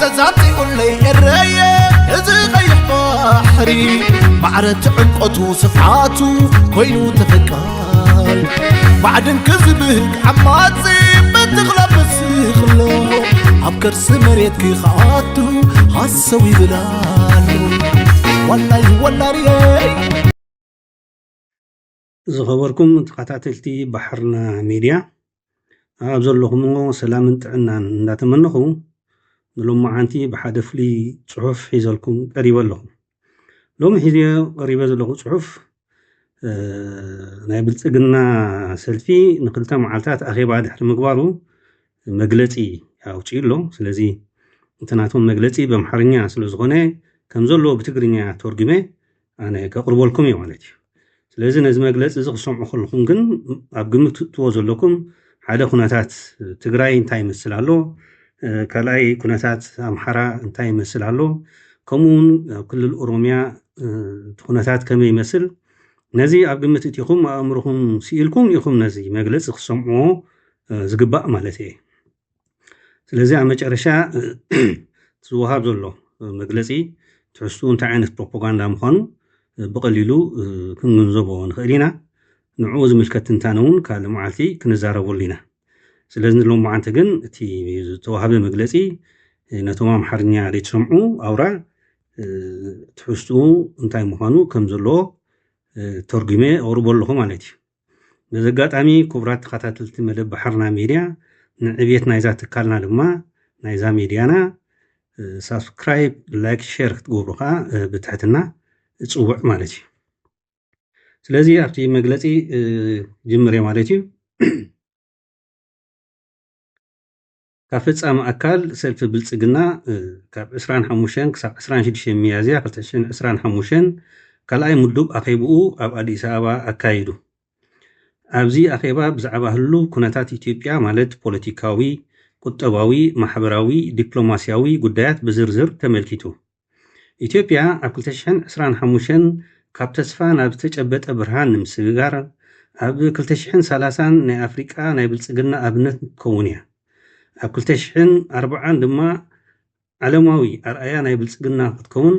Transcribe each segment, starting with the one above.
ዘዛጢቁለይ ኤረየ እዚ ቀይሕ ባሕሪ ማዕረ ትዕምቆቱ ስፍሓቱ ኮይኑ ተፈቃሪ ማዕድን ክዝብህግ ዓማፂ በትኽላ በስኽሎ ኣብ ከርሲ መሬት ክኸኣቱ ሃሰው ይብላሉ ዋላይ ወላርየይ ዝኸበርኩም ተኸታተልቲ ባሕርና ሚድያ ኣብ ዘለኹምዎ ሰላምን ጥዕናን እንዳተመነኹ ንሎማዓንቲ ብሓደ ፍሉይ ፅሑፍ ሒዘልኩም ቀሪበ ኣለኹ። ሎሚ ሒዘዮ ቀሪበ ዘለኹ ፅሑፍ ናይ ብልፅግና ሰልፊ ንክልተ መዓልታት ኣኼባ ድሕሪ ምግባሩ መግለፂ ኣውፂኡ ኣሎ። ስለዚ እቲ ናቶም መግለፂ ብኣምሓርኛ ስለዝኾነ ከም ዘለዎ ብትግርኛ ተርጉመ ኣነ ከቕርበልኩም እየ ማለት እዩ። ስለዚ ነዚ መግለፂ እዚ ክሰምዑ ከለኹም ግን ኣብ ግምት ትእትዎ ዘለኩም ሓደ ኩነታት ትግራይ እንታይ ይመስል ኣሎ፣ ካልኣይ ኩነታት ኣምሓራ እንታይ ይመስል ኣሎ፣ ከምኡ እውን ኣብ ክልል ኦሮሚያ እቲ ኩነታት ከመይ ይመስል ነዚ ኣብ ግምት እቲኹም ኣእምርኹም ስኢልኩም ኢኹም ነዚ መግለፂ ክሰምዕዎ ዝግባእ ማለት እየ። ስለዚ ኣብ መጨረሻ ዝወሃብ ዘሎ መግለፂ ትሕዝትኡ እንታይ ዓይነት ፕሮፓጋንዳ ምዃኑ ብቐሊሉ ክንግንዘቦ ንኽእል ኢና። ንዕኡ ዝምልከት ትንታነ እውን ካልእ መዓልቲ ክንዛረበሉ ኢና። ስለዚ ንሎማዓንቲ ግን እቲ ዝተዋህበ መግለፂ ነቶም ኣምሓርኛ ዘይትሰምዑ ኣውራ ትሕዝትኡ እንታይ ምዃኑ ከም ዘለዎ ተርጉመ ኣቕርቦ ኣለኹ ማለት እዩ። በዚ ኣጋጣሚ ክቡራት ተኸታተልቲ መደብ ባሕርና ሚድያ ንዕብየት ናይዛ ትካልና ድማ ናይዛ ሚድያና ሳብስክራይብ፣ ላይክ፣ ሼር ክትገብሩ ከዓ ብትሕትና እፅውዕ ማለት እዩ። ስለዚ ኣብቲ መግለፂ ጅምር ማለት እዩ። ካብ ፈፃሚ ኣካል ሰልፊ ብልፅግና ካብ ዕስራን ሓሙሽተን ክሳብ ዕስራን ሽዱሽተን ሚያዝያ ክልተ ሽሕን ዕስራን ሓሙሽተን ካልኣይ ምዱብ ኣኼብኡ ኣብ ኣዲስ ኣበባ ኣካይዱ። ኣብዚ ኣኼባ ብዛዕባ ህሉው ኩነታት ኢትዮጵያ ማለት ፖለቲካዊ፣ ቁጠባዊ፣ ማሕበራዊ፣ ዲፕሎማስያዊ ጉዳያት ብዝርዝር ተመልኪቱ። ኢትዮጵያ ኣብ ክልተ ሽሕን ዕስራን ሓሙሽተን ካብ ተስፋ ናብ ዝተጨበጠ ብርሃን ንምስግጋር ኣብ ክልተ ሽሕን ሰላሳን ናይ ኣፍሪቃ ናይ ብልፅግና ኣብነት ክትከውን እያ። ኣብ ክልተ ሽሕን ኣርባዓን ድማ ዓለማዊ ኣርኣያ ናይ ብልፅግና ክትከውን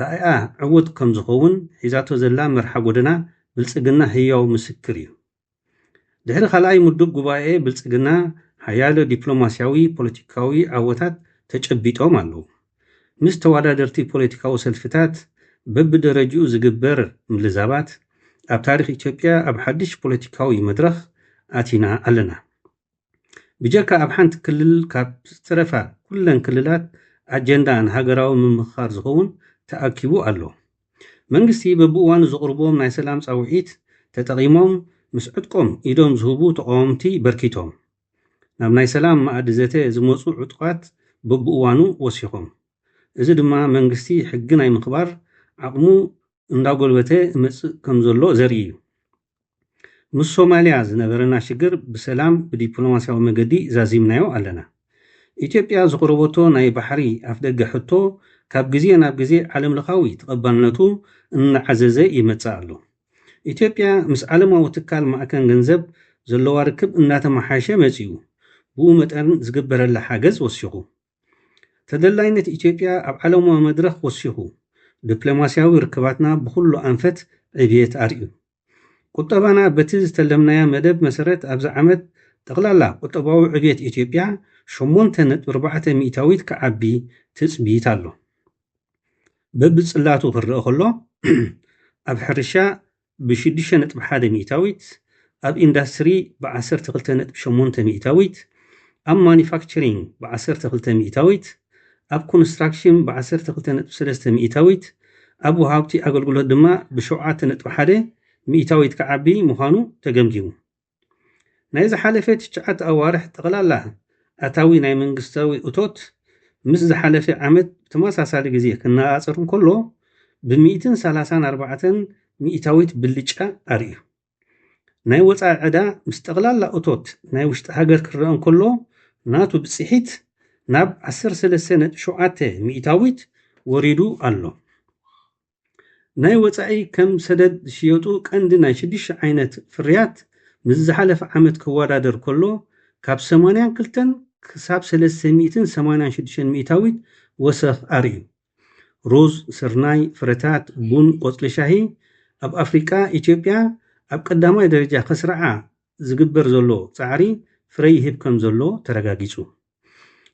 ራእያ ዕውት ከም ዝኸውን ሒዛቶ ዘላ መርሓ ጎደና ብልፅግና ህያው ምስክር እዩ። ድሕሪ ካልኣይ ምዱብ ጉባኤ ብልፅግና ሓያሎ ዲፕሎማስያዊ ፖለቲካዊ ዓወታት ተጨቢጦም ኣለዉ። ምስ ተወዳደርቲ ፖለቲካዊ ሰልፍታት በብደረጅኡ ዝግበር ምልዛባት ኣብ ታሪኽ ኢትዮጵያ ኣብ ሓድሽ ፖለቲካዊ መድረኽ ኣቲና ኣለና። ብጀካ ኣብ ሓንቲ ክልል ካብ ዝተረፋ ኩለን ክልላት ኣጀንዳ ንሃገራዊ ምምኽኻር ዝኸውን ተኣኪቡ ኣሎ። መንግስቲ በብእዋኑ ዘቕርቦም ናይ ሰላም ፃውዒት ተጠቒሞም ምስ ዕጥቆም ኢዶም ዝህቡ ተቓወምቲ በርኪቶም። ናብ ናይ ሰላም መኣዲ ዘተ ዝመፁ ዕጡቓት በብእዋኑ ወሲኾም። እዚ ድማ መንግስቲ ሕጊ ናይ ምኽባር ዓቕሙ እንዳጎልበተ ይመፅእ ከም ዘሎ ዘርኢ እዩ። ምስ ሶማልያ ዝነበረና ሽግር ብሰላም ብዲፕሎማስያዊ መገዲ ዛዚምናዮ ኣለና። ኢትዮጵያ ዘቕረበቶ ናይ ባሕሪ ኣፍደገ ሕቶ ካብ ግዜ ናብ ግዜ ዓለምለኻዊ ተቐባልነቱ እናዓዘዘ ይመጽእ ኣሎ። ኢትዮጵያ ምስ ዓለማዊ ትካል ማዕከን ገንዘብ ዘለዋ ርክብ እናተመሓየሸ መጺኡ፣ ብኡ መጠን ዝግበረላ ሓገዝ ወሲኹ። ተደላይነት ኢትዮጵያ ኣብ ዓለማዊ መድረኽ ወሲኹ፣ ዲፕሎማስያዊ ርክባትና ብኹሉ ኣንፈት ዕብየት ኣርእዩ። ቁጠባና በቲ ዝተለምናያ መደብ መሰረት ኣብዚ ዓመት ጠቕላላ ቁጠባዊ ዕብየት ኢትዮጵያ ሸሞንተ ነጥቢ ኣርባዕተ ሚእታዊት ክዓቢ ትፅቢት ኣሎ። በብፅላቱ ክረአ ከሎ ኣብ ሕርሻ ብሽዱሽተ ነጥቢ ሓደ ሚእታዊት፣ ኣብ ኢንዳስትሪ ብዓሰርተ ክልተ ነጥቢ ሸሞንተ ሚእታዊት፣ ኣብ ማኒፋክቸሪንግ ብዓሰርተ ክልተ ሚእታዊት፣ ኣብ ኮንስትራክሽን ብዓሰርተ ክልተ ነጥቢ ሰለስተ ሚእታዊት፣ ኣብ ወሃብቲ ኣገልግሎት ድማ ብሸውዓተ ነጥቢ ሓደ ሚእታዊት ክዓቢ ምዃኑ ተገምጊሙ። ናይ ዝሓለፈ ትሽዓተ ኣዋርሕ ጠቕላላ ኣታዊ ናይ መንግስታዊ እቶት ምስ ዝሓለፈ ዓመት ብተመሳሳሊ ግዜ ክነፃፀር እንከሎ ብሚእትን ሰላሳን ኣርባዕተን ሚእታዊት ብልጫ ኣርእዩ። ናይ ወፃኢ ዕዳ ምስ ጠቕላላ እቶት ናይ ውሽጢ ሃገር ክረአ እንከሎ ናቱ ብፅሒት ናብ ዓሰርተ ሰለስተ ነጥቢ ሸውዓተ ሚእታዊት ወሪዱ ኣሎ። ናይ ወፃኢ ከም ሰደድ ዝሽየጡ ቀንዲ ናይ ሽዱሽተ ዓይነት ፍርያት ምስ ዝሓለፈ ዓመት ክወዳደር ከሎ ካብ ሰማንያን ክልተን ክሳብ ሰለስተ ሚእትን ሰማንያን ሽዱሽተን ሚእታዊት ወሰኽ ኣርእዩ። ሩዝ፣ ስርናይ፣ ፍረታት፣ ቡን፣ ቆጽሊ ሻሂ ኣብ ኣፍሪቃ፣ ኢትዮጵያ ኣብ ቀዳማይ ደረጃ ከስርዓ ዝግበር ዘሎ ጻዕሪ ፍረ ይህብ ከም ዘሎ ተረጋጊጹ።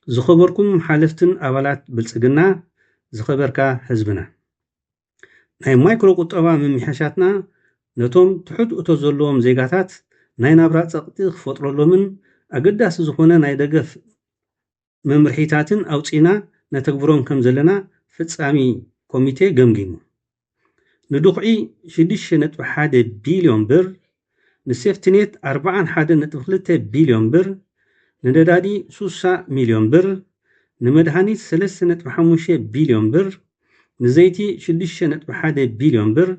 ዝኸበርኩም ሓለፍትን ኣባላት ብልጽግና፣ ዝኸበርካ ህዝብና፣ ናይ ማይክሮ ቁጠባ ምምሕያሻትና ነቶም ትሑት እቶት ዘለዎም ዜጋታት ናይ ናብራ ጸቕጢ ክፈጥረሎምን ኣገዳሲ ዝኾነ ናይ ደገፍ መምርሒታትን ኣውጺና ነተግብሮም ከም ዘለና ፍጻሚ ኮሚቴ ገምጊሙ። ንድኹዒ ሽዱሽተ ነጥቢ ሓደ ቢልዮን ብር፣ ንሴፍትኔት ኣርብዓን ሓደን ነጥቢ ክልተ ቢልዮን ብር፣ ንነዳዲ ሱሳ ሚልዮን ብር፣ ንመድሃኒት ሰለስተ ነጥቢ ሓሙሽተ ቢልዮን ብር፣ ንዘይቲ ሽዱሽተ ነጥቢ ሓደ ቢልዮን ብር፣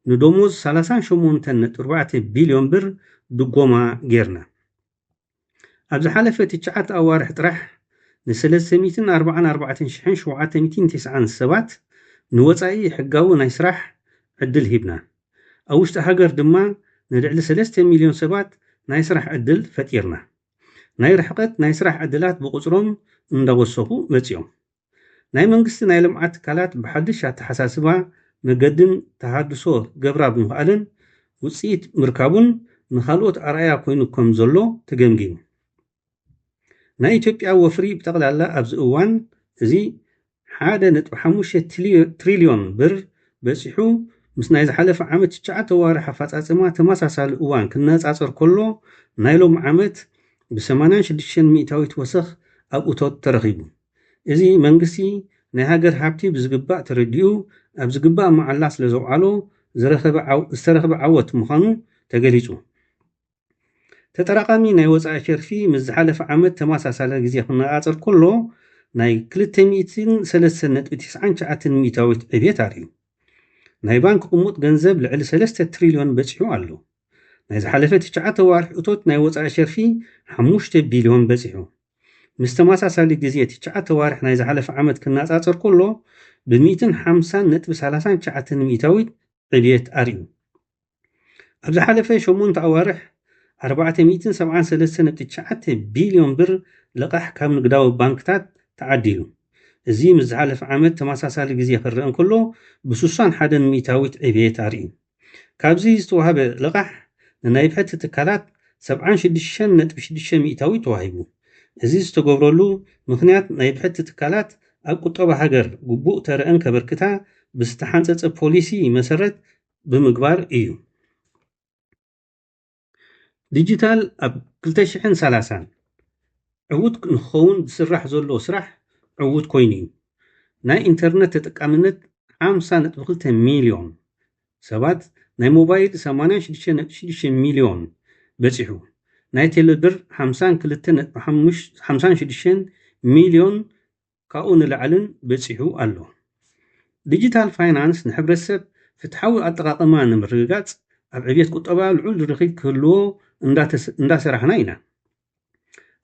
ንደሞዝ ሰላሳን ሸሞንተን ነጥቢ ኣርባዕተ ቢልዮን ብር ድጎማ ጌርና። ኣብ ዝሓለፈ ትሽዓተ ኣዋርሕ ጥራሕ ንሰለስተ ሚእትን ኣርባዓን ኣርባዕተን ሽሕን ሸውዓተ ሚእትን ተስዓን ሰባት ንወጻኢ ሕጋዊ ናይ ስራሕ ዕድል ሂብና። ኣብ ውሽጢ ሃገር ድማ ንልዕሊ ሰለስተ ሚልዮን ሰባት ናይ ስራሕ ዕድል ፈጢርና። ናይ ርሕቀት ናይ ስራሕ ዕድላት ብቁጽሮም እንዳወሰኹ መጺኦም። ናይ መንግስቲ ናይ ልምዓት ትካላት ብሓድሽ ኣተሓሳስባ መገድን ተሃድሶ ገብራ ብምኽኣለን ውጽኢት ምርካቡን ንኻልኦት ኣርኣያ ኮይኑ ከም ዘሎ ተገምጊሙ። ናይ ኢትዮጵያ ወፍሪ ብጠቕላላ ኣብዚ እዋን እዚ ሓደ ነጥቢ ሓሙሽተ ትሪልዮን ብር በጺሑ፣ ምስ ናይ ዝሓለፈ ዓመት ትሽዓተ ኣዋርሕ ኣፈጻጽማ ተመሳሳሊ እዋን ክነጻጸር ከሎ፣ ናይ ሎም ዓመት ብሰማንያን ሽዱሽተን ሚእታዊት ወሰኽ ኣብ እቶት ተረኺቡ። እዚ መንግስቲ ናይ ሃገር ሃብቲ ብዝግባእ ተረዲኡ ኣብ ዝግባእ መዓላ ስለ ዘውዓሎ ዝረኸበ ዓው-፣ ዝተረኸበ ዓወት ምዃኑ ተገሊጹ። ተጠራቓሚ ናይ ወጻኢ ሸርፊ ምስ ዝሓለፈ ዓመት ተመሳሳሊ ግዜ ክነጻጸር ከሎ ናይ ክልተ ሚእትን ሰለስተን ነጥቢ ትስዓን ትሽዓተን ሚእታዊት ዕብየት ኣርእዩ። ናይ ባንክ ቅሙጥ ገንዘብ ልዕሊ ሰለስተ ትሪልዮን በጺሑ ኣሎ። ናይ ዝሓለፈ ትሽዓተ ዋርሕ እቶት ናይ ወጻኢ ሸርፊ ሓሙሽተ ቢልዮን በጺሑ። ምስ ተመሳሳሊ ግዜ ትሽዓተ ዋርሕ ናይ ዝሓለፈ ዓመት ክነጻጸር ከሎ ብሚእትን ሓምሳን ነጥቢ ሰላሳን ትሽዓተን ሚእታዊት ዕብየት ኣርእዩ። ኣብ ዝሓለፈ ሸሞንተ ኣዋርሕ ኣርባዕተ ሚእትን ሰብዓን ሰለስተን ነጥቢ ትሽዓተ ቢልዮን ብር ልቓሕ ካብ ንግዳዊ ባንክታት ተዓዲሉ። እዚ ምስ ዝሓለፈ ዓመት ተመሳሳሊ ግዜ ክረአ እንከሎ ብስሳን ሓደን ሚእታዊት ዕብየት ኣርእዩ። ካብዚ ዝተዋህበ ልቓሕ ንናይ ብሕቲ ትካላት ሰብዓን ሽዱሽተን ነጥቢ ሽዱሽተ ሚእታዊት ተዋሂቡ። እዚ ዝተገብረሉ ምኽንያት ናይ ብሕቲ ትካላት ኣብ ቁጠባ ሃገር ግቡእ ተረአን ከበርክታ ብዝተሓንጸጸ ፖሊሲ መሰረት ብምግባር እዩ። ዲጂታል ኣብ ክልተ ሽሕን ሰላሳን ዕዉት ንክኸውን ዝስራሕ ዘሎ ስራሕ ዕዉት ኮይኑ እዩ። ናይ ኢንተርነት ተጠቃምነት ሓምሳ ነጥቢ ክልተ ሚልዮን ሰባት፣ ናይ ሞባይል ሰማንያን ሽዱሽተ ነጥቢ ሽዱሽተ ሚልዮን በጺሑ። ናይ ቴሌብር ሓምሳን ክልተ ነጥቢ ሓምሳን ሽዱሽተ ሚልዮን ካብኡ ንላዕልን በጺሑ ኣሎ። ዲጂታል ፋይናንስ ንሕብረተሰብ ፍትሓዊ ኣጠቓቕማ ንምርግጋጽ ኣብ ዕብየት ቁጠባ ልዑል ርኽብ ክህልዎ እንዳተስ-፣ እንዳሰራሕና ኢና።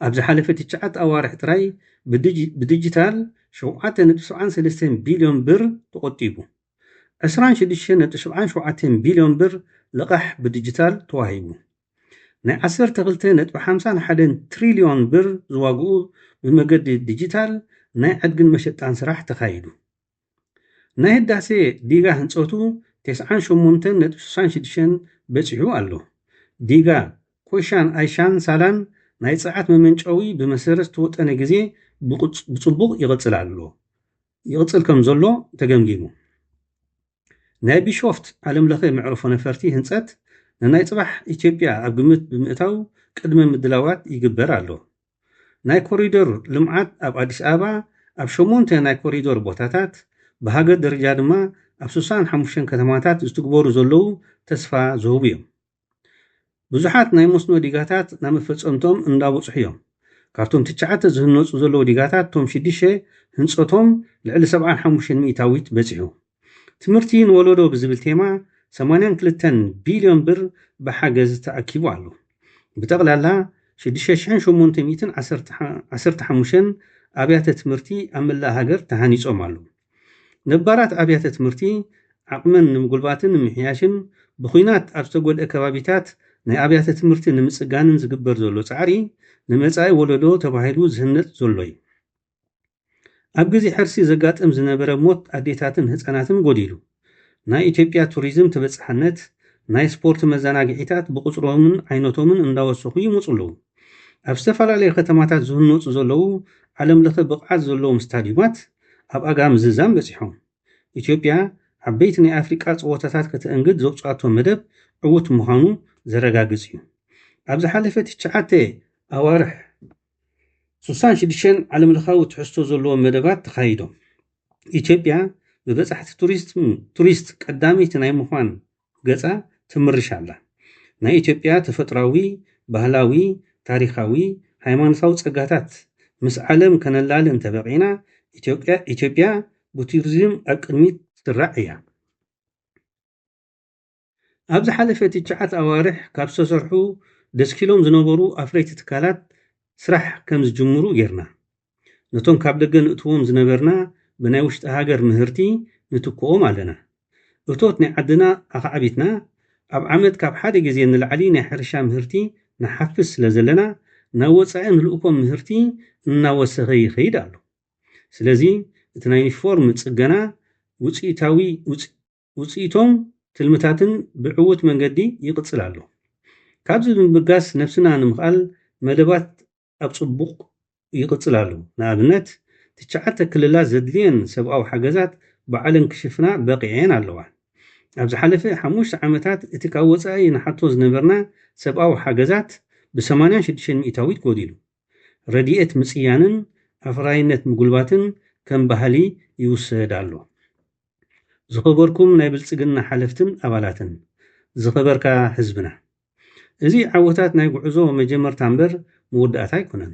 ኣብ ዝሓለፈ ትሽዓተ ኣዋርሕ ጥራይ ብዲጂ-፣ ብዲጂታል ሸውዓተ ነጥቢ ሰብዓን ሰለስተን ቢልዮን ብር ተቖጢቡ። ዕስራን ሽዱሽተ ነጥቢ ሰብዓን ሸውዓተን ቢልዮን ብር ልቓሕ ብዲጂታል ተዋሂቡ። ናይ ዓሰርተ ክልተ ነጥቢ ሓምሳን ሓደን ትሪልዮን ብር ዝዋግኡ ብመገዲ ዲጂታል ናይ ዕድግን መሸጣን ስራሕ ተኻይዱ። ናይ ህዳሴ ዲጋ ህንጸቱ ተስዓን ሸሞንተን ነጥቢ ስሳን ሽዱሽተን በጺሑ ኣሎ። ዲጋ ኮይሻን ኣይሻን ሳላን ናይ ጸዓት መመንጨዊ ብመሰረት ዝተወጠነ ግዜ ብቁጽ-፣ ብጽቡቕ ይቕጽል ኣሎ፣ ይቕጽል ከም ዘሎ ተገምጊሙ። ናይ ቢሾፍት ዓለም ለኸ መዕርፎ ነፈርቲ ህንጸት ንናይ ጽባሕ ኢትዮጵያ ኣብ ግምት ብምእታው ቅድመ ምድላዋት ይግበር ኣሎ። ናይ ኮሪደር ልምዓት ኣብ ኣዲስ ኣበባ ኣብ ሸሞንተ ናይ ኮሪደር ቦታታት፣ ብሃገር ደረጃ ድማ ኣብ ስሳን ሓሙሽተን ከተማታት ዝትግበሩ ዘለዉ ተስፋ ዝህቡ እዮም። ብዙሓት ናይ መስኖ ዲጋታት ናብ መፈጸምቶም እንዳበጽሑ እዮም። ካብቶም ትሽዓተ ዝህነጹ ዘለዉ ዲጋታት፣ እቶም ሽዱሽተ ህንጸቶም ልዕሊ ሰብዓን ሓሙሽተን ሚእታዊት በጺሑ። ትምህርቲ ንወለዶ ብዝብል ቴማ ሰማንያን ክልተን ቢልዮን ብር ብሓገዝ ተኣኪቡ ኣሎ። ብጠቕላላ ሽዱሽተ ሽሕን ሸሞንተ ሚእትን ዓሰርተ ሓሙሽተን ኣብያተ ትምህርቲ ኣብ መላእ ሃገር ተሃኒጾም ኣለዉ። ነባራት ኣብያተ ትምህርቲ ዓቕመን ንምጉልባትን ንምሕያሽን ብኹናት ኣብ ዝተጎድአ ከባቢታት ናይ ኣብያተ ትምህርቲ ንምጽጋንን ዝግበር ዘሎ ጻዕሪ ንመጻኢ ወለዶ ተባሂሉ ዝህነጽ ዘሎ እዩ። ኣብ ግዜ ሕርሲ ዘጋጥም ዝነበረ ሞት ኣዴታትን ህጻናትን ጎዲሉ፣ ናይ ኢትዮጵያ ቱሪዝም ተበጻሕነት፣ ናይ ስፖርት መዘናግዒታት ብቁጽሮምን ዓይነቶምን እንዳወሰኹ ይመጹ ኣለዉ። ኣብ ዝተፈላለዩ ከተማታት ዝህነጹ ዘለዉ ዓለም ለኸ ብቕዓት ዘለዎም ስታዲዩማት ኣብ ኣጋ ምዝዛም በጺሖም። ኢትዮጵያ ዓበይቲ ናይ ኣፍሪቃ ጸወታታት ከተእንግድ ዘውጽኣቶ መደብ ዕዉት ምዃኑ ዘረጋግጽ እዩ። ኣብ ዝሓለፈ ትሽዓተ ኣዋርሕ ስሳን ሽዱሽተን ዓለምለኻዊ ትሕዝቶ ዘለዎም መደባት ተኻይዶም። ኢትዮጵያ ብበጻሕቲ ቱሪስት ቀዳመይቲ ናይ ምዃን ገጻ ትምርሽ ኣላ። ናይ ኢትዮጵያ ተፈጥሮኣዊ፣ ባህላዊ፣ ታሪኻዊ፣ ሃይማኖታዊ ጸጋታት ምስ ዓለም ከነላሊ እንተበቒዕና፣ ኢትዮጵያ ብቱሪዝም ኣብ ቅድሚት ትስራዕ እያ። ኣብ ዝሓለፈ ትሽዓት ኣዋርሕ ካብ ዝተሰርሑ ደስኪሎም ዝነበሩ ኣፍረይቲ ትካላት ስራሕ ከም ዝጅምሩ ጌርና። ነቶም ካብ ደገ ንእትዎም ዝነበርና ብናይ ውሽጢ ሃገር ምህርቲ ንትክኦም ኣለና። እቶት ናይ ዓድና ኣኻዕቢትና ኣብ ዓመት ካብ ሓደ ግዜ ንላዕሊ ናይ ሕርሻ ምህርቲ ንሓፍስ ስለ ዘለና ናብ ወጻኢ ንልእኮ ምህርቲ እናወሰኸ ይኸይድ ኣሎ። ስለዚ እቲ ናይ ዩኒፎርም ጽገና ውጽኢታዊ ውጽ- ውጽኢቶም ትልምታትን ብዕዉት መንገዲ ይቕጽል ኣሎ። ካብዚ ብምብጋስ ነብስና ንምኽኣል መደባት ኣብ ጽቡቕ ይቕጽል ኣሎ። ንኣብነት ትሽዓተ ክልላት ዘድልየን ሰብኣዊ ሓገዛት ባዕለን ክሽፍና በቒዐን ኣለዋ። ኣብ ዝሓለፈ ሓሙሽተ ዓመታት እቲ ካብ ወጻኢ ንሓቶ ዝነበርና ሰብኣዊ ሓገዛት ብ86 ሚእታዊት ጎዲሉ። ረድኤት ምጽያንን ኣፍራይነት ምጉልባትን ከም ባህሊ ይውሰድ ኣሎ። ዝኸበርኩም ናይ ብልጽግና ሓለፍትን ኣባላትን፣ ዝኸበርካ ህዝብና፣ እዚ ዓወታት ናይ ጉዕዞ መጀመርታ እምበር መወዳእታ ኣይኮነን።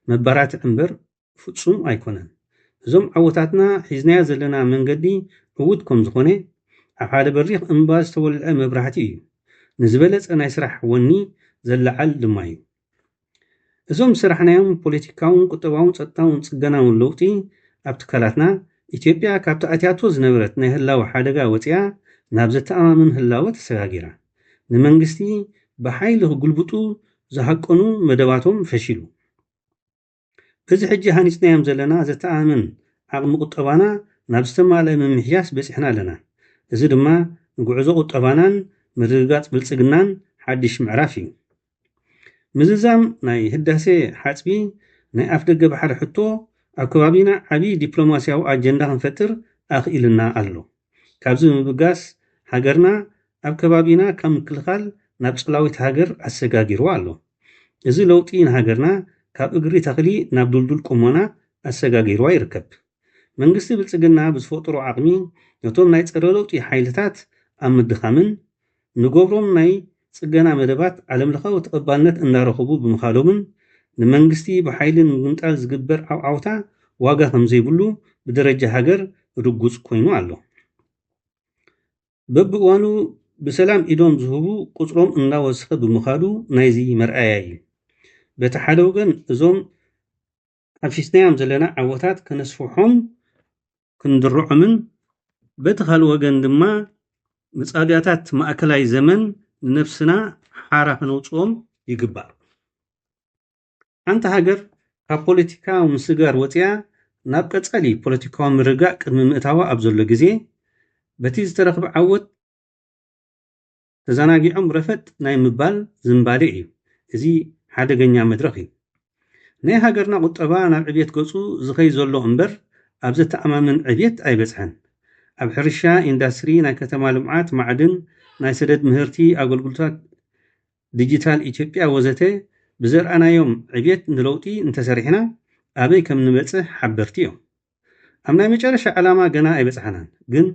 መባራትዒ እምበር ፍጹም ኣይኮነን። እዞም ዓወታትና ሒዝናዮ ዘለና መንገዲ ዕዉት ከም ዝኾነ ኣብ ሓደ በሪኽ እምባ ዝተወልዐ መብራህቲ እዩ። ንዝበለጸ ናይ ስራሕ ወኒ ዘለዓል ድማ እዩ። እዞም ዝሰራሕናዮም ፖለቲካውን ቁጠባውን ጸጥታውን ጽገናውን ለውጢ ኣብ ትካላትና፣ ኢትዮጵያ ካብቲ ኣትያቶ ዝነበረት ናይ ህላወ ሓደጋ ወጺኣ ናብ ዘተኣማምን ህላወ ተሰጋጊራ። ንመንግስቲ ብሓይሊ ክጉልብጡ ዝሃቀኑ መደባቶም ፈሺሉ። በዚ ሕጂ ሃኒጽናዮም ዘለና ዘተኣማምን ዓቕሚ ቁጠባና ናብ ዝተማልአ ምምሕያሽ በጺሕና ኣለና። እዚ ድማ ንጉዕዞ ቁጠባናን ምርግጋጽ ብልጽግናን ሓድሽ ምዕራፍ እዩ። ምዝዛም ናይ ህዳሴ ሓጽቢ ናይ ኣፍደገ ባሕሪ ሕቶ ኣብ ከባቢና ዓቢ ዲፕሎማስያዊ ኣጀንዳ ክንፈጥር ኣኽኢልና ኣሎ። ካብዚ ብምብጋስ ሃገርና ኣብ ከባቢና ካብ ምክልኻል ናብ ጸላዊት ሃገር ኣሰጋጊርዋ ኣሎ። እዚ ለውጢ ንሃገርና ካብ እግሪ ተኽሊ ናብ ድልዱል ቁመና ኣሰጋጊርዋ ይርከብ። መንግስቲ ብልጽግና ብዝፈጠሮ ዓቕሚ ነቶም ናይ ጸረ ለውጢ ሓይልታት ኣብ ምድኻምን ንገብሮም ናይ ጽገና መደባት ዓለምለኻዊ ተቐባልነት እንዳረኸቡ ብምኻዶምን ንመንግስቲ ብሓይሊ ንምግምጣል ዝግበር ዓውዓውታ ዋጋ ከም ዘይብሉ ብደረጃ ሃገር ርጉጽ ኮይኑ ኣሎ። በብእዋኑ ብሰላም ኢዶም ዝህቡ ቁጽሮም እንዳወሰኸ ብምኻዱ ናይዚ መርኣያ እዩ። በቲ ሓደ ወገን እዞም ሓፊስናዮም ዘለና ዓወታት ከነስፍሖም ክንድርዖምን በቲ ካልእ ወገን ድማ መጻብያታት ማእከላይ ዘመን ንነብስና ሓራ ከነውጽኦም ይግባእ። ሓንቲ ሃገር ካብ ፖለቲካዊ ምስግጋር ወጺኣ ናብ ቀጻሊ ፖለቲካዊ ምርግጋእ ቅድሚ ምእታዋ ኣብ ዘሎ ግዜ በቲ ዝተረኽበ ዓወት ተዘናጊዖም ረፈጥ ናይ ምባል ዝንባሌ እዩ። እዚ ሓደገኛ መድረኽ እዩ። ናይ ሃገርና ቁጠባ ናብ ዕብየት ገጹ ዝኸይ ዘሎ እምበር ኣብ ዘተኣማምን ዕብየት ኣይበጽሐን። ኣብ ሕርሻ፣ ኢንዳስትሪ፣ ናይ ከተማ ልምዓት፣ ማዕድን፣ ናይ ሰደድ ምህርቲ፣ ኣገልግሎታት ዲጂታል ኢትዮጵያ ወዘተ ብዘርኣናዮም ዕብየት ንለውጢ እንተሰሪሕና ኣበይ ከም ንበጽሕ ሓበርቲ እዮም። ኣብ ናይ መጨረሻ ዕላማ ገና ኣይበጽሓናን፣ ግን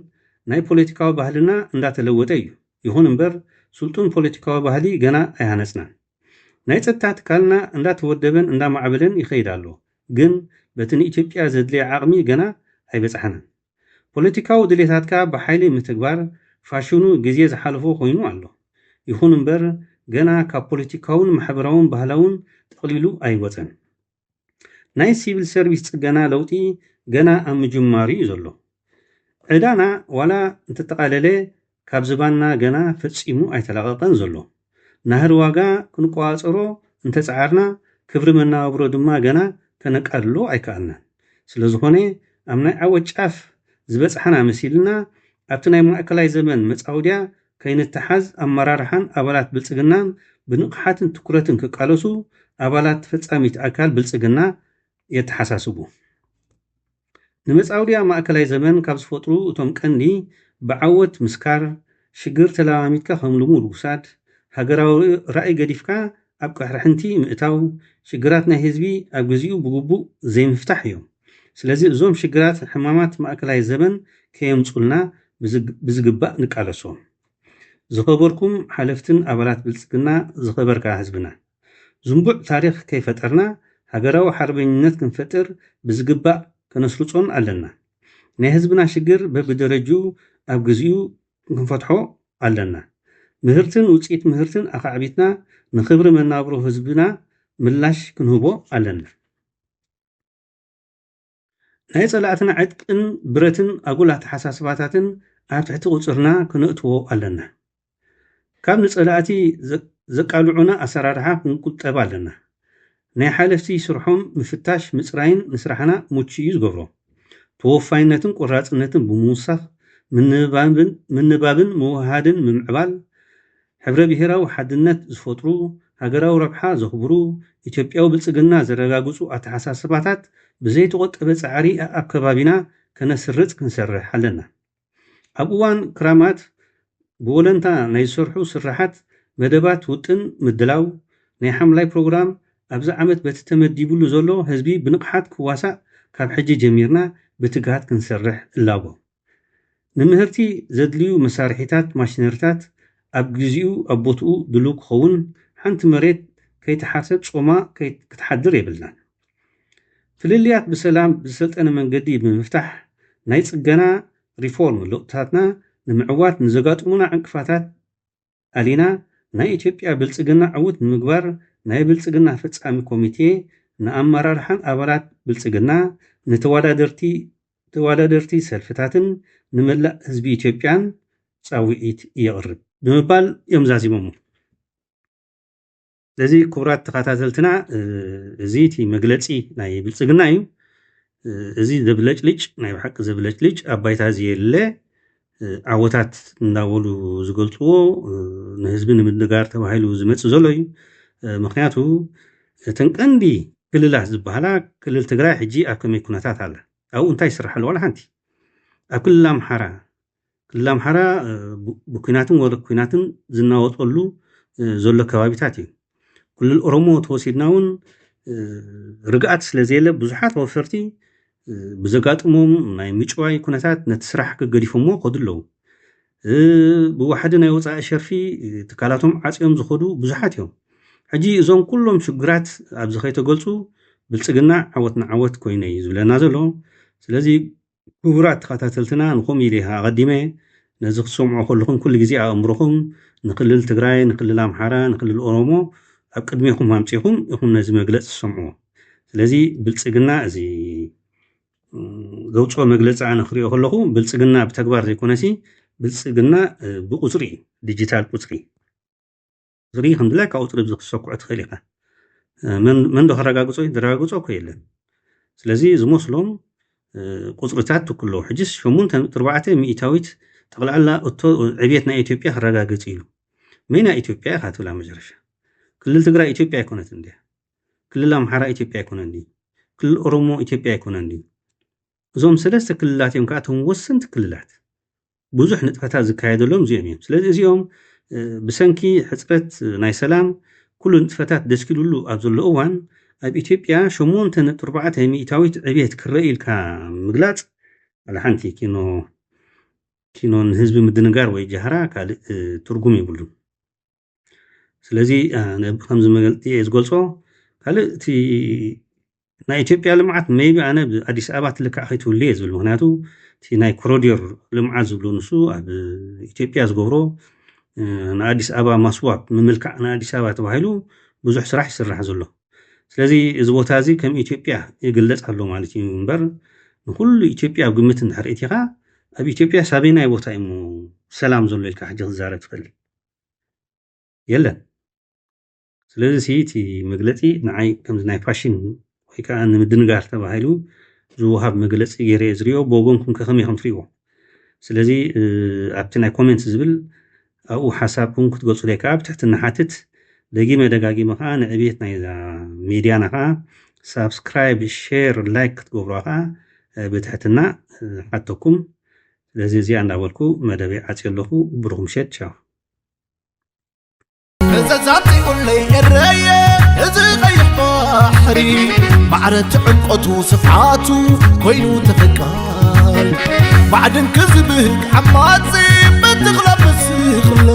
ናይ ፖለቲካዊ ባህልና እንዳተለወጠ እዩ። ይኹን እምበር ስልጡን ፖለቲካዊ ባህሊ ገና ኣይሃነጽናን። ናይ ጸጥታ ትካልና እንዳተወደበን እንዳማዕበለን ይኸይድ ኣሎ፣ ግን በቲ ንኢትዮጵያ ዘድልያ ዓቕሚ ገና ኣይበጽሓናን። ፖለቲካዊ ድሌታትካ ብሓይሊ ምትግባር ፋሽኑ ግዜ ዝሓለፎ ኮይኑ ኣሎ። ይኹን እምበር ገና ካብ ፖለቲካውን ማሕበራውን ባህላውን ጠቕሊሉ ኣይወጸን። ናይ ሲቪል ሰርቪስ ጽገና ለውጢ ገና ኣብ ምጅማሩ እዩ ዘሎ። ዕዳና ዋላ እንተጠቓለለ ካብ ዝባንና ገና ፈጺሙ ኣይተላቐቐን ዘሎ። ናህሪ ዋጋ ክንቆጻጸሮ እንተጸዓርና ክብሪ መነባብሮ ድማ ገና ከነቃልሎ ኣይከኣልናን። ስለዝኾነ ኣብ ናይ ዓወት ጫፍ ዝበጽሓና መሲልና ኣብቲ ናይ ማእከላይ ዘመን መጻወድያ ከይንተሓዝ ኣመራርሓን ኣባላት ብልጽግናን ብንቕሓትን ትኩረትን ክቃለሱ ኣባላት ፈጻሚት ኣካል ብልጽግና የተሓሳስቡ። ንመጻወድያ ማእከላይ ዘመን ካብ ዝፈጥሩ እቶም ቀንዲ ብዓወት ምስካር፣ ሽግር ተለማሚድካ ከም ልሙድ ውሳድ፣ ሃገራዊ ራእይ ገዲፍካ ኣብ ቅሕርሕንቲ ምእታው፣ ሽግራት ናይ ህዝቢ ኣብ ግዚኡ ብግቡእ ዘይምፍታሕ እዮም። ስለዚ እዞም ሽግራት ሕማማት ማእከላይ ዘመን ከየምጹልና ብዝግ- ብዝግባእ ንቃለሶም። ዝኸበርኩም ሓለፍትን ኣባላት ብልጽግና፣ ዝኸበርካ ህዝብና፣ ዝንቡዕ ታሪኽ ከይፈጠርና ሃገራዊ ሓርበኝነት ክንፈጥር ብዝግባእ ከነስርጾን ኣለና። ናይ ህዝብና ሽግር በብደረጅኡ ኣብ ግዚኡ ክንፈትሖ ኣለና። ምህርትን ውጽኢት ምህርትን ኣኻዕቢትና ንኽብሪ መናብሮ ህዝብና ምላሽ ክንህቦ ኣለና። ናይ ጸላእትና ዕጥቅን ብረትን ኣጉል ኣተሓሳስባታትን ኣብ ትሕቲ ቁጽርና ክነእትዎ ኣለና። ካብ ንጸላእቲ ዘ- ዘቃልዑና ኣሰራርሓ ክንቁጠብ ኣለና። ናይ ሓለፍቲ ስርሖም ምፍታሽ ምጽራይን ንስራሕና ምቹ እዩ ዝገብሮ። ተወፋይነትን ቆራጽነትን ብምውሳኽ ምንባብን ምንባብን ምውሃድን ምምዕባል፣ ሕብረ ብሄራዊ ሓድነት ዝፈጥሩ፣ ሃገራዊ ረብሓ ዘኽብሩ፣ ኢትዮጵያዊ ብልጽግና ዘረጋግጹ ኣተሓሳስባታት ብዘይተቖጠበ ጻዕሪ ኣብ ከባቢና ከነስርጽ ክንሰርሕ ኣለና። ኣብ እዋን ክራማት ብወለንታ ናይ ዝሰርሑ ስራሓት መደባት ውጥን ምድላው፣ ናይ ሓምላይ ፕሮግራም ኣብዚ ዓመት በቲ ተመዲብሉ ዘሎ ህዝቢ ብንቕሓት ክዋሳእ ካብ ሕጂ ጀሚርና ብትግሃት ክንሰርሕ እላቦ። ንምህርቲ ዘድልዩ መሳርሒታት ማሽነሪታት ኣብ ግዚኡ ኣብ ቦትኡ ድሉው ክኸውን፣ ሓንቲ መሬት ከይተሓርሰት ጾማ ከይ- ክትሓድር የብልናን። ፍልልያት ብሰላም ብዝሰልጠነ መንገዲ ብምፍታሕ ናይ ጽገና ሪፎርም ለውጥታትና ንምዕዋት ንዘጋጥሙና ዕንቅፋታት ኣሊና ናይ ኢትዮጵያ ብልጽግና ዕውት ንምግባር ናይ ብልጽግና ፈጻሚ ኮሚቴ ንኣመራርሓን ኣባላት ብልጽግና ንተወዳደርቲ ተወዳደርቲ ሰልፍታትን ንመላእ ህዝቢ ኢትዮጵያን ጻውዒት የቕርብ ብምባል እዮም ዛዚሞሞ። ስለዚ ክቡራት ተኸታተልትና እዚ እቲ መግለፂ ናይ ብልፅግና እዩ። እዚ ዘብለጭልጭ ናይ ብሓቂ ዘብለጭልጭ ኣብ ባይታ ዘየለ ዓወታት እንዳበሉ ዝገልፅዎ ንህዝቢ ንምድንጋር ተባሂሉ ዝመፅእ ዘሎ እዩ። ምክንያቱ እተን ቀንዲ ክልላት ዝበሃላ ክልል ትግራይ ሕጂ ኣብ ከመይ ኩነታት ኣላ? ኣብኡ እንታይ ይስራሕ ኣሎ? ዋላ ሓንቲ። ኣብ ክልል ኣምሓራ ክልል ኣምሓራ ብኩናትን ወረ ኩናትን ዝናወጠሉ ዘሎ ከባቢታት እዩ። ክልል ኦሮሞ ተወሲድና እውን ርግኣት ስለዘየለ ብዙሓት ኣወፈርቲ ብዘጋጥሞም ናይ ምጭዋይ ኩነታት ነቲ ስራሕ ገዲፎምዎ ከዱ ኣለዉ። ብዋሕዲ ናይ ወፃኢ ሸርፊ ትካላቶም ዓፅዮም ዝኸዱ ብዙሓት እዮም። ሕጂ እዞም ኩሎም ሽግራት ኣብዚ ከይተገልፁ ብልፅግና ዓወት ንዓወት ኮይነ እዩ ዝብለና ዘሎ። ስለዚ ክቡራት ተኸታተልትና ንኹም ኢለ ኣቐዲመ ነዚ ክትሰምዑ ከለኹም ኩሉ ግዜ ኣእምሮኹም ንክልል ትግራይ፣ ንክልል ኣምሓራ፣ ንክልል ኦሮሞ ኣብ ቅድሜኹም ኣምፂኹም ኢኹም ነዚ መግለፂ ዝሰምዕዎ። ስለዚ ብልፅግና እዚ ዘውፅኦ መግለፂ ኣነ ክሪኦ ከለኹ ብልፅግና ብተግባር ዘይኮነሲ ብልፅግና ብቁፅሪ እዩ፣ ዲጂታል ቁፅሪ ዝርኢ ከም ድላይካ ቁፅሪ ብዚ ክትሰኩዖ ትኽእል ኢኻ። መን ዶ ከረጋግፆ እዩ? ዘረጋግፆ እኮ የለን። ስለዚ ዝመስሎም ቁፅርታት ትኩሎ ሕጅስ ሸሞንተ ነጥቢ ኣርባዕተ ሚእታዊት ጠቕላላ እቶ ዕብየት ናይ ኢትዮጵያ ክረጋግፅ ኢሉ መይና ኢትዮጵያ ኢኻ ትብላ መጨረሻ። ክልል ትግራይ ኢትዮጵያ ኣይኮነትን እንድያ። ክልል ኣምሓራ ኢትዮጵያ ኣይኮነን ድዩ? ክልል ኦሮሞ ኢትዮጵያ ኣይኮነን ድዩ? እዞም ሰለስተ ክልላት እዮም ከዓ እቶም ወሰንቲ ክልላት። ብዙሕ ንጥፈታት ዝካየደሎም እዚኦም እዮም። ስለዚ እዚኦም ብሰንኪ ሕፅረት ናይ ሰላም ኩሉ ንጥፈታት ደስኪሉሉ ኣብ ዘሎ እዋን ኣብ ኢትዮጵያ ሸሞንተ ነጥቢ ኣርባዕተ ሚእታዊት ዕብየት ክረአ ኢልካ ምግላፅ ዋላ ሓንቲ ኪኖ ኪኖ ንህዝቢ ምድንጋር ወይ ጃህራ ካልእ ትርጉም የብሉን። ስለዚ ከምዚ መገልጢ እየ ዝገልፆ። ካልእ እቲ ናይ ኢትዮጵያ ልምዓት maybe ኣነ ብኣዲስ ኣበባ ትልካዕ ከይትህሉ እየ ዝብል። ምክንያቱ እቲ ናይ ኮሪዶር ልምዓት ዝብሎ ንሱ ኣብ ኢትዮጵያ ዝገብሮ ንኣዲስ ኣበባ ማስዋብ ምምልካዕ ንኣዲስ ኣበባ ተባሂሉ ብዙሕ ስራሕ ይስራሕ ዘሎ። ስለዚ እዚ ቦታ እዚ ከም ኢትዮጵያ ይግለፅ ኣሎ ማለት እዩ እምበር ንኩሉ ኢትዮጵያ ኣብ ግምት እንድሕር እቲኻ ኣብ ኢትዮጵያ ሳበይናይ ቦታ እዩ ሰላም ዘሎ ኢልካ ሕጂ ክዛረብ ትኽእል? የለን። ስለዚ እቲ መግለፂ ንዓይ ከምዚ ናይ ፋሽን ወይ ከዓ ንምድንጋር ተባሂሉ ዝወሃብ መግለፂ ገይረ ዝሪኦ። ብወገንኩም ከ ከመይ ከም ትሪእዎ? ስለዚ ኣብቲ ናይ ኮሜንት ዝብል ኣብኡ ሓሳብኩም ክትገልፁ ደይ ከዓ ብትሕትና ሓትት። ደጊመ ደጋጊመ ከዓ ንዕብየት ናይ ሚድያና ከዓ ሳብስክራይብ፣ ሼር፣ ላይክ ክትገብሩዋ ከዓ ብትሕትና ሓተኩም። ስለዚ እዚኣ እንዳበልኩ መደበይ ዓፅየ ኣለኹ። ብሩኽ ምሸት። ቻው። ፈዘዝ ኣምጺኡለይ ኤረየ እዚ ቀይሕ ባሕሪ ማዕረ ትዕምቆቱ ስፍሓቱ ኮይኑ ተፈቃሪ ማዕድን ክዝብህግ ዓማጺ በትኽላ በስኽሎ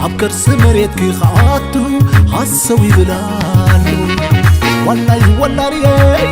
ኣብ ከርሲ መሬት ክኸኣቱ ሃሰው ይብል ኣሎ ዋላይ ወላርየይ